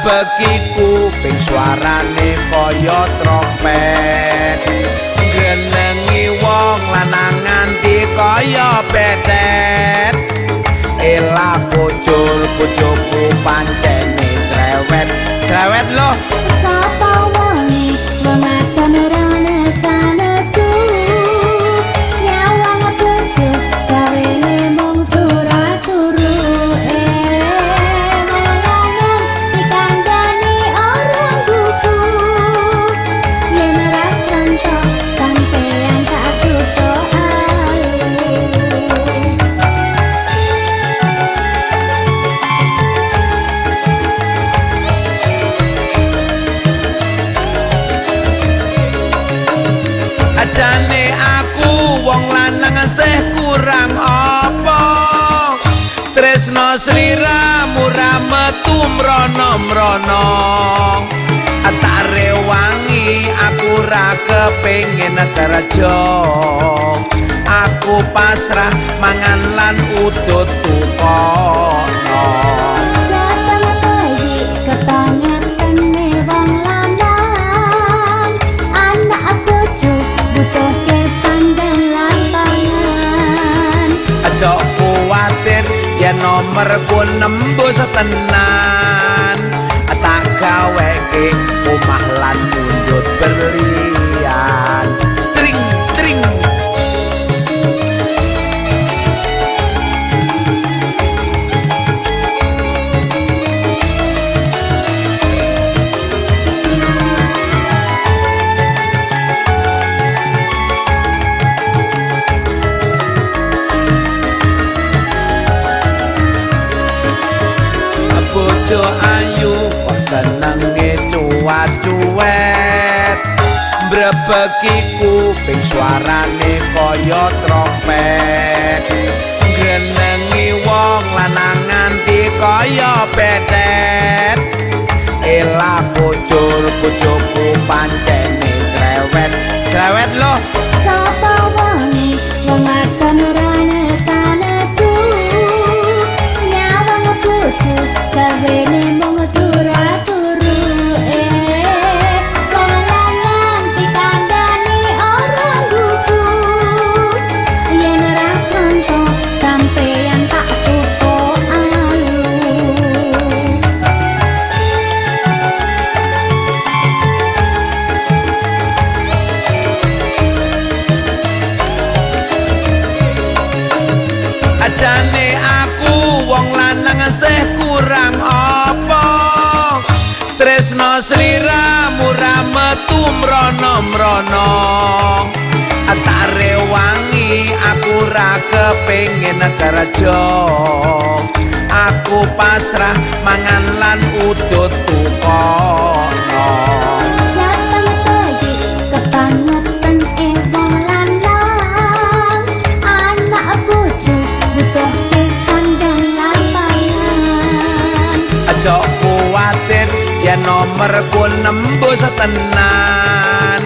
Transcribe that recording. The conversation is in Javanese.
Brebeki kuping suarane kaya trompet, ngrenengi wong lanang nganti kaya betet. Elah bocor bojoku pancene cerewet, cerewet loh. Sapa wonge wong wadon ora nesu-nesu, nyawang bojo gawene mung turu-turu. Wong lanang dikandani ora gugu, yen ora sronto sampeyan tak tutuk alu. Ajane aku wong lanang seh kurang apa, tresno sliramu ra metu mrono-mrono. Tak rewangi aku ra kepengin kerja, aku pasrah mangan lan udut tukono. Jateng bayi kebangetene wong lanang, anak bojo butuhke sandang lan pangan. Aja kuwatir yen nomerku nembus tenan, tak gaweke omah lan mundut berlian. Tring tring. Bojo ayu kok senenge cuwat-cuwet, mbrebeki kuping suarane kaya trompet, ngrenengi wong lanang nganti kaya betet. Elah bocor bojoku pancene cerewet, cerewet loh. Sapa wonge wong wadon ora nesu-nesu, nyawang bojo gawene mung turu-turu. Wong lanang dikandani ora gugu, yen ora sronto sampeyan tak tutuk alu. Ajane aku wong lanang seh kurang apa, tresno sliramu ra metu mrono-mrono. Tak rewangi aku ra kepengin kerja, aku pasrah mangan lan udut tukono. Jateng bayi kebangetan wong lanang, anak bojo butuhke sandang lan pangan. Aja kuwatir yen nomerku nembus tenan,